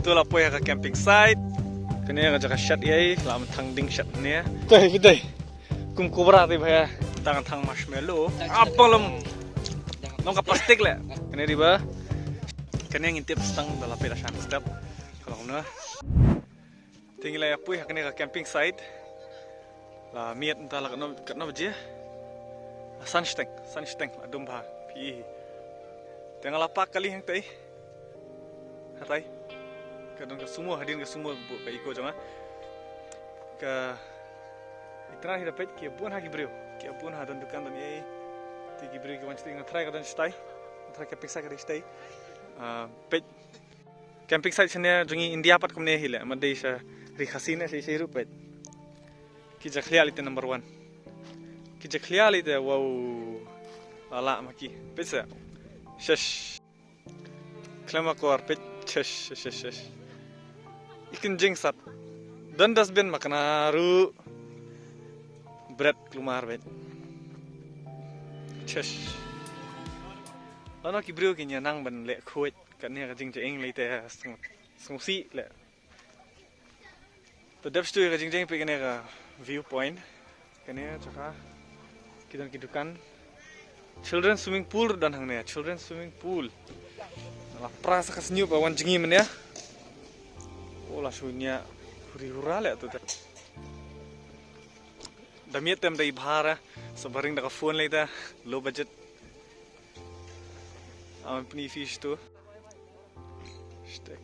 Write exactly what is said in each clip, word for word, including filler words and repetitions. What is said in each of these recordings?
To la poi ha ka camping site. Kane ka jaka shet ei, la mynta thang ding shet ne. Tei, tei. Kum cobra tei bhai. Tang thang marshmallow. Apa lem. Nong ka plastik le. Kane riba. Kane ngin tip stang da la poi la shan step. Kalau na. Te ngi la ïa poi ha kane ka camping site. La miet mynta la katno, katno baje. San shteng, san shteng, la dum bha. Phi. Te nga la park kali hangtei. Hatai. Ka don ka sumo, hadien ka sumo, bu ka eco jong nga. Ka, ita hi da peit, ki bun ha ki briew. Ki bun ha don dukan don ei. Te ki briew ki wan shtei, nga try ka don shtei. Nga try ka pisa ka dei shtei. Ah, peit. Camping site shane jong ngi India pat kumne hi le, ma dei sha ri Khasi ne sha, sha ruh peit. Ki jakhlia lite number one. Ki jakhlia lite, wow. La lah ma ki. Peit sa. Shesh. Khlem akor peit. Shesh, shesh, shesh, shesh. Ikin jingsat. Don dustbin ma kane ruh. Bret klumar peit. Shesh. Lano ki briew kin ïa nang ban leh khuid. Kane ka jingjeng lei te sngewsih leh. To dep stu ka jingjeng peit kane ka viewpoint. Kane jaka ki don ki dukan. Children swimming pool don hangne, children swimming pool. La pra sa ka sniu ba wan jngi mynne. O la shu nia huri hura leh to te. Da miet tem da i bhara sa ba ring da ka phone lei te low budget. Am pni fish to. Shtek.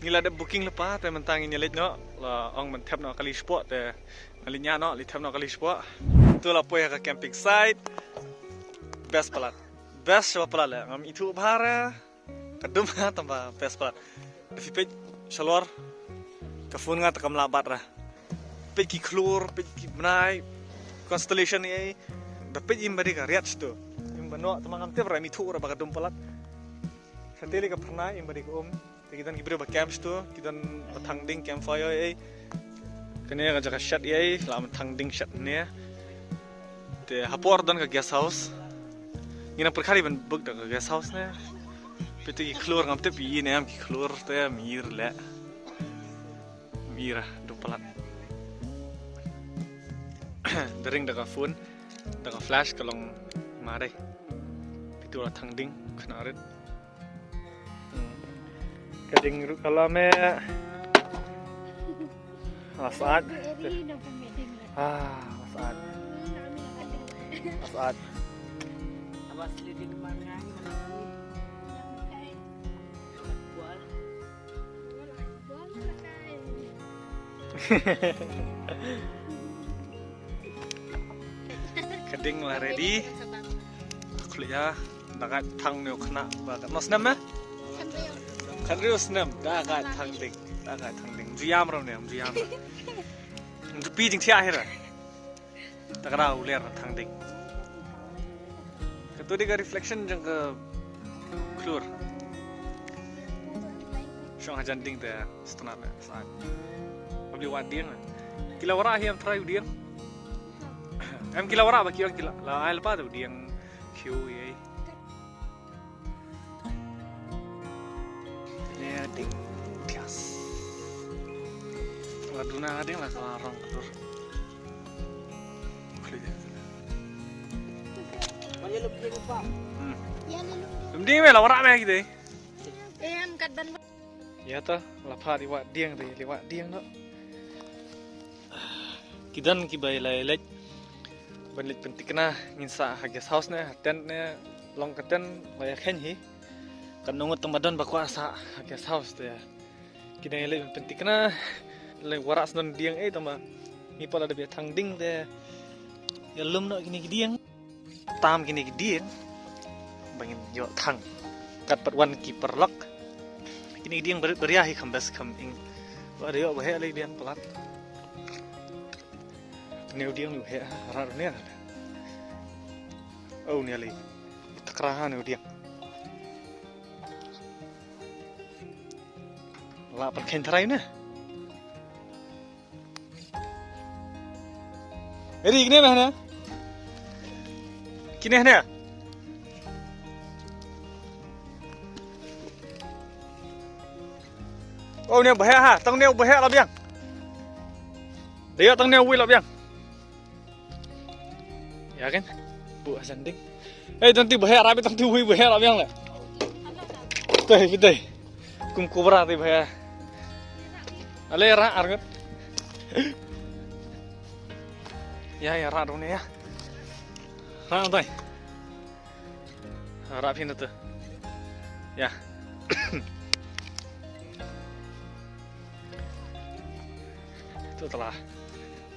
Ngi la dep booking lypa te mynta ngin ïa leit noh. La ong ban thep noh kali spot te nga leit nia noh, leit thep noh kali spot. To la poi ha ka camping site. Best palat. Best sha palat le. Ngam ithuh bhara. Ka dum ha tamba best palat. Da phi peit shalor ka phone nga te kam lah bat ra. Peit ki khlur, peit ki bnai, constellation ei. Da peit im ba dei ka riat stu. Im ba noh te ma ngam tip ra im ithuh ra ba ka dum palat. Sa te lei ka phyrnai im ba dei ka um. Te ki don ki briew ba camp stu, ki don ba thang ding campfire ei. Kane ka jaka shet ei, la mynta thang ding shet ne. Te ha por don ka guest house. Ngi nang pyrkhat ban book da ka guest house ne. Peit te ki khlur ngam tip i ne em ki khlur te mir le. Mir dum palat. Da ring da ka phone, da ka flash ka long ma dei. Peit to la thang ding khynnah rit. Ka ding ruh ka la meh. La sat. Ah, la sat. La sat. Ka ding la ready. Khlieh ïa da ka thang ne u khynnah ba ka nos nem eh. Khatriew snem da ka thang ding, da ka thang ding. Ju ïam ram ne, ju ïam ram. Ju pi jingthiah hi ra. Da ka dau ler thang ding. Ka tu dei ka reflection jong ka khlur. Shong hajan ding te stunat ne sat. Ka bli wad dieng. Ki la wara hi em trai u dieng. Em ki la wara ba ki ong ki la ai la pa tu dieng. Kiu ei. Ne ding tias. La duna ding la ka rong tur. Lum ding me la wara me ki dei. Em kat ban. Ïa ta la pha di wad dieng dei, di wad dieng no. Ki don ki bai lai lek. Ban leit pyntikna ngin sah ha guest house ne, ha tent ne, long ka tent, la ïa kheiñ hi. Kan nongot tang ba don ba kwah sah ha guest house te. Kine leit ban pyntikna, leit warah snon dieng ei tang ba. Ngi pat la dep ïa thang ding te. Ïa lum noh kine ki dieng. Tam kine ki dieng. Ba ngin ïoh thang. Kat pat wan ki paralok. Kine ki dieng barit baria hi kham bes kham ing. Ba da ïoh ba heh lei biang palat. Neu dieng lu he rat ne. Oh ne lei. Takra ha neu dieng. La per khen trai ne. Eri kine meh ne. Kine ne. Oh, ne baheh ha, tang ne baheh la biang. Dia tang ne wei la biang. Ya kan? Bu Hasan ding. Eh, tang ti baheh, rabi tang ti wei baheh la biang le. Tei, tei. Kum kubra ti baheh. Ale ra arngut. Ya, ya, ra dong ne ya. Ra dong. Harap hin tu. Ya. Tu telah.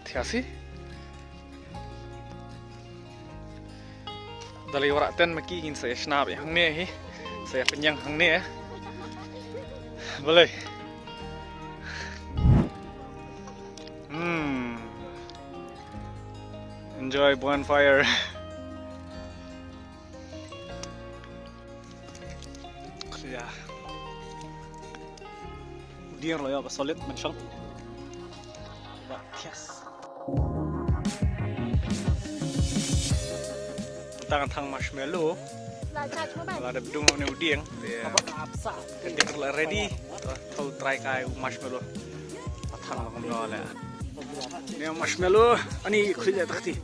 Thiasi. Dali warak ten maki ngin saya snap ya hangne hi. Saya penyang hangne ya. Boleh. Hmm. Enjoy bonfire. Ya. Diang lo ya ba solid menchong. Ba thias. Tang tang marshmallow. La dep dung ne u diang. Dia la ready. Tau try kai u marshmallow. Tang la kumno le. Ne marshmallow ani khule takti.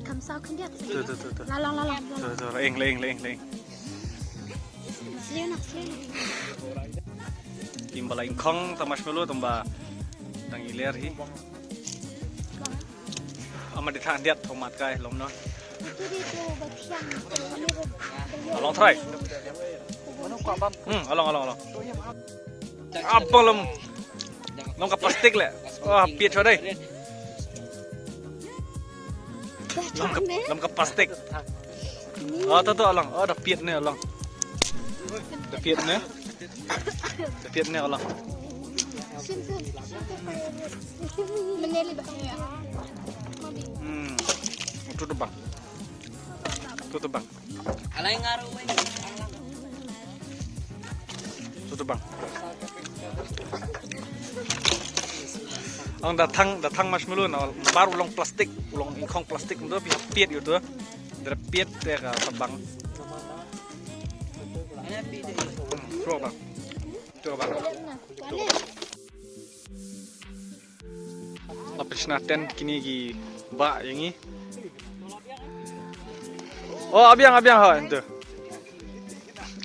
Kam saw khyndiat. Tu tu tu tu. La long la long. Tu tu la ing la ing la ing la ing. Sleu nak sleu nak. Kim ba la ing khong ta marshmallow tang ba tang iler hi. Ama di thang diat thomat kai lom no. Along try. Hmm, along along along. Abang lom. Lom ka plastik le. Wah, piat chwa dai. Lom ka lom ka plastik. Oh, to to along. Oh, da piat ne along. Da piat ne. Da piat ne along. Hmm. Tu tu bang. Tu tu bang. Alai ngaru wei. Tu tu bang. Ang da thang da thang marshmallow na bar u long plastik, u long ingkhong plastik ndu pi piat yu tu. Dra piat te ka tabang. Hmm, tu bang. Tu bang. La pynshna ten kine ki ba ïa ngi. Oh, abiang abiang ha ento.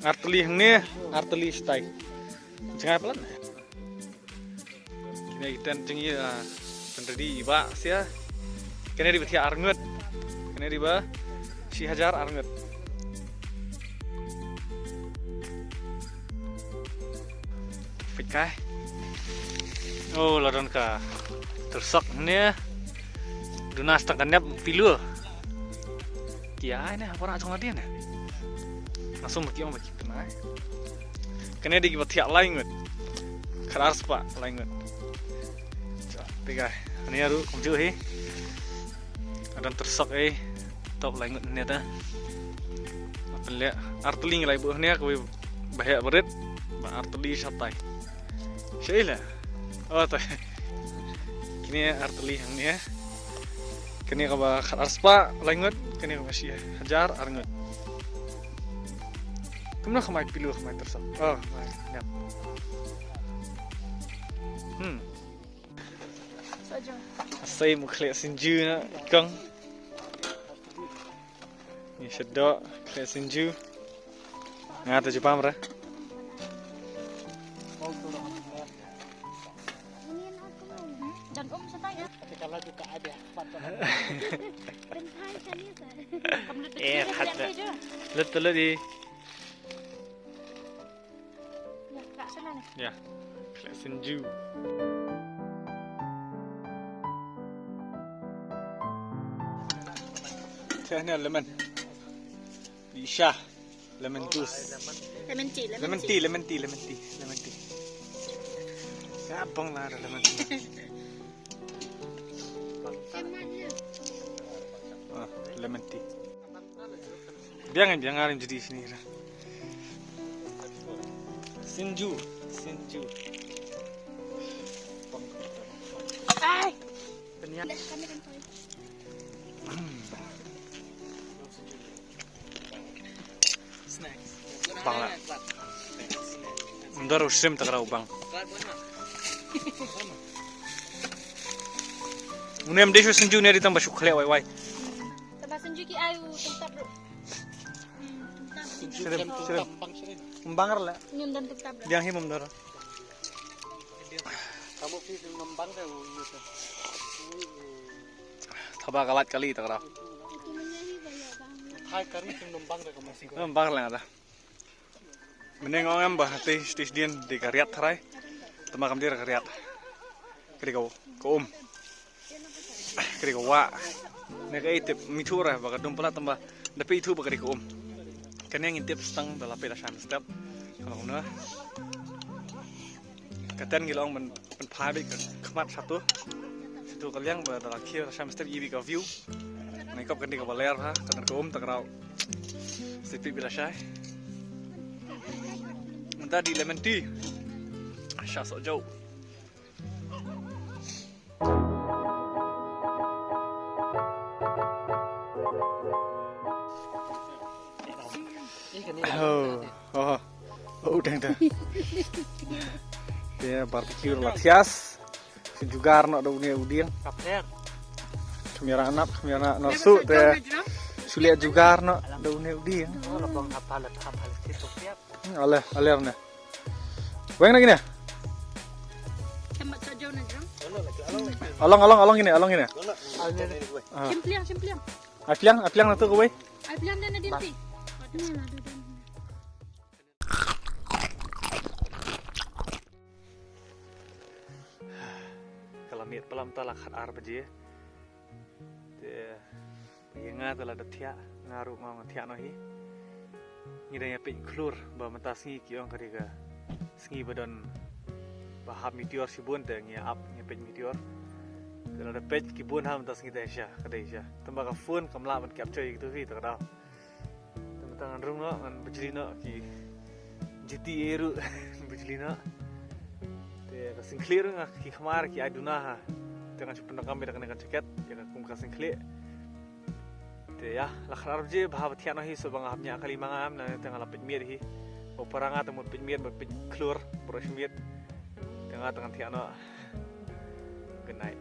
Artylli hangne, artylli stai. Jngai palat. Kine ki ten jngi, ah, ten ready ba sia. Kine di ba thiah arngut. Kine di ba shi hajar arngut. Peit kai. Oh, la don ka tyrsok ne. Duna stang ka nep pilu. Ki ai ne, para jong la dien ne. Langsung baki ong baki pynai. Kane dei kiba thiah lai ngut. Khatar spah lai ngut. Peit kai. Ani aru kumjuh hi. Adan tyrsok ei. Top lai ngut ne ta. Pynleh artylli ngi lai buh ne kawei ba heh barit. Ba artylli shatai. Shaila. Oh, ta. Kine artylli hangne. Kane kaba khatar spah lai ngut, kane kaba shi hajar ar ngut. Kumno khamai pilu khamai tyrsok. Oh, mai. Nyap. Hmm. Asai mu khleh synju na kong. Ni shadoh khleh synju. Nga ta jupam ra. Dan um sa tanya. Eh, hat da. Lut tu lut di. Ya, khleh synju. Teh ne lemon. Isha. Lemon juice. Lemon tea, lemon tea, lemon tea, lemon tea, lemon tea. Ya, bong la lemon tea. Ah, lemon tea. Biang, biang arin jadi sini. Synju, synju. Ai. Snacks. Bang la. Ym don u shrimp, ta ka daw bang. Une em dei shu synju ne, dei tang ba shu khleh wai wai. Tang ba synju ki ai u tang tap ruh. Shrimp, shrimp. Ym bang la. Ngim don tang tap ruh. Biang hi mum dor. Thaba ka lait kali, ta ka daw. Thai kari kum num bang da ka masi. Num bang la da. Mynne nga ong em ba te stage dien dei ka riat tharai. Tama kam dei ka riat. Ka dei ka, ka um. Ka dei ka wah. Ne ka ei tip mithu ra ba ka dum palat tamba da pe ithu ba ka dei ka um. Kane ngin tip stang da la pe da sham step. Ka long na. Ka ten ngi long ban, ban phai beit ka khmat shatu. Shatu ka liang ba da la khie sham step i beit ka view. Nai kop kan dei ka ba ler ha, ka ten ka um ta ka daw. Sipit bila shai. Mynta dei lemon tea. Sha soh jau. Oh, oh. Oh, dang dang. Te barbecue la thias. Shu jugar noh da une u dieng. Kapher. Kamera nap, kamera noh su te. Shu leh jugar noh da une u dieng. Oh, la bong apa la apa la situ siap. Hmm, ale, ale ne. Weng na kine. Along, along, along kine, along kine. Ah. Shimpliang, shimpliang. Ai pliang, ai pliang na tu kawei. Ai pliang dan na dinti. Ka la miet palam, ta la khat ar baje. Te ïa nga te la da thiah, nga ruh nga ong thiah noh hi. Ngi dang ïa peit khlur ba mynta sngi ki ong ka dei ka sngi ba don, ba hap meteor shibun, te ngi ap ngi peit meteor. Te la da peit ki bun ha mynta sngi te sha, ka dei sha. Tang ba ka phone kam lah ban capture ïa kitu hi, ta ka daw. Te mynta ngan rung noh, ngan bujli noh ki juti ei ruh, bujli noh. Te ka sngewkhlieh ruh nga ki khmar ki ai duna ha. Te ngan shu pyndonkam beit da kane ka jacket ïa ka kum ka sngewkhlieh. Te ïa, la khat ar baje bha ba thiah noh hi, so ba nga hap ñiah kali ma nga em, na te nga la peit miet hi. Ba para nga te mut peit miet, ba peit khlur, ba ruh shi miet. Te nga te ngan thiah noh. Good night.